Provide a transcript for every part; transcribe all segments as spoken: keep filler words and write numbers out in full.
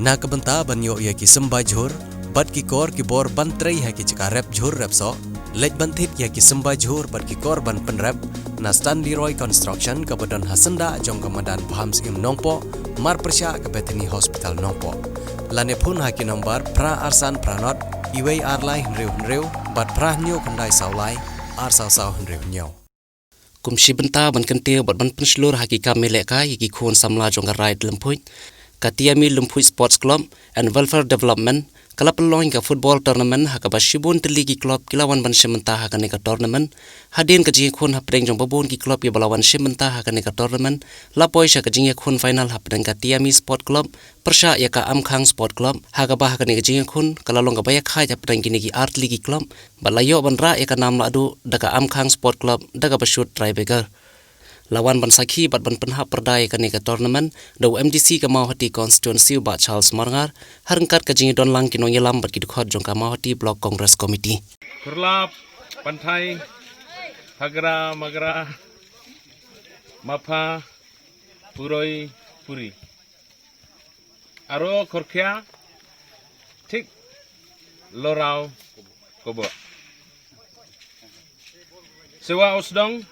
Na ka bynta ban ïoh ïa ki symbai jhur bad ki kor ki bor ban trei ha ki jaka rep jhur rep soh, leit ban thied ïa ki symbai jhur bad ki kor ban pynrep na Stanley Roy Construction kaba don ha syndah jong ka madan Bham Syiem Nongpoh, mar pyrshah ka Bethany Hospital Nongpoh. Lane phone ha ki nombar phra ar san phra nod, iwei ar lai hynriew hynriew bad phra hynñiew khyndai saw lai, ar saw saw hynriew hynñiew. Kum shi bynta ban kyntiew bad ban pynshlur ha ki kam ïalehkai ïa ki khun samla jong ka Raid Lymphuid, ka Tiami Lymphuid Sports Club and Welfare Development ka la pynlong ka football tournament ha kaba shibun tylli ki club ki la wan ban shim bynta ha kane ka tournament. Hadien ka jingïakhun hapdeng jong babun ki club kiba la wan shim bynta ha kane ka tournament, la poi sha ka jingïakhun final hapdeng ka Tiami Sport Club pyrshah ïa ka Amkhang Sport Club, ha kaba ha kane ka jingïakhun ka la long kaba ïakhaid hapdeng kine ki ar tylli ki club, bad la ïoh ban rah ïa ka nam lahduh da ka Amkhang Sport Club da kaba shut tiebreaker. La wan ban sakhi bad ban pynhap pyrda ïa kane ka tournament da u M D C ka Mawhati Constituency u Bah Charles Marngar, ha ryngkat ka jingïadon lang ki nongïalam bad ki dkhot jong ka Mawhati Block Congress Committee. Kyrlap, Panthai, Hagra, Magra, Mapha, Puroi, Puri. Aro Khorkhia, Thik, Lorau, Koboh. Sewa Usdong,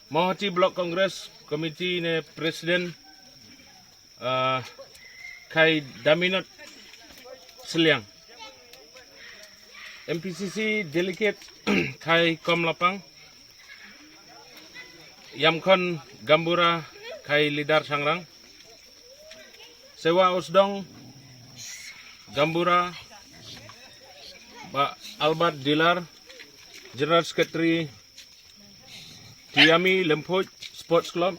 Mawhati Block Congress Committee ne President, ah, Khai Daminot Seliang. M P C C Delegate Khai Kom Lapang. Yamkhon Gambura Khai Leader Shangrang. Sewa Usdong Gambura Bah Albert Dilar, General Secretary Tiami Lymphuid Sports Club,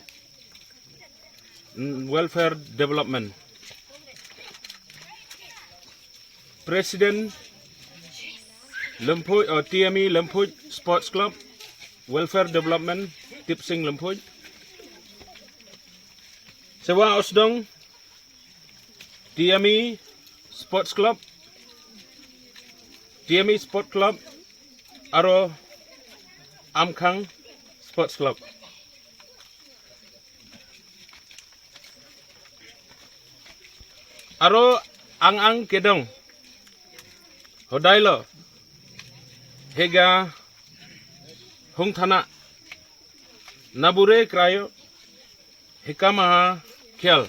mm, Welfare Development. President Lymphuid, oh, Tiami Lymphuid Sports Club, Welfare Development, Tipsing Lymphuid. Sewa Usdong, Tiami Sports Club, Tiami Sport Club, aro Amkhang Sports Club. Aro Ang Ang Kedong, Hodailo, Hega Hungthana, Nabure Krayo, Hikamaha Khial,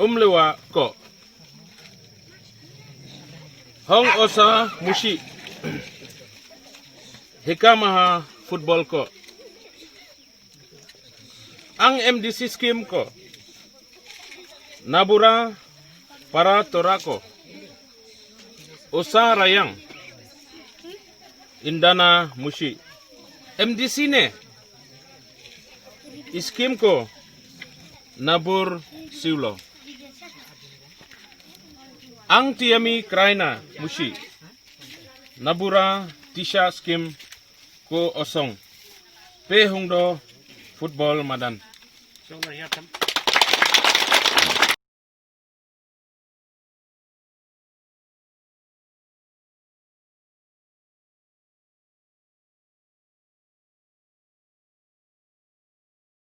Umlewa Ko, Hong Osa Mushi, Hikamaha Football Ko, Ang M D C Scheme Ko, Nabura Para Torako, Osa Rayang, Indana Mushi. M D C ne Scheme Ko, Nabur Siulo. Ang Tiami Kraina Mushi, Nabura Tisha Scheme Ko Osong, Pe Hungdo Football Madan.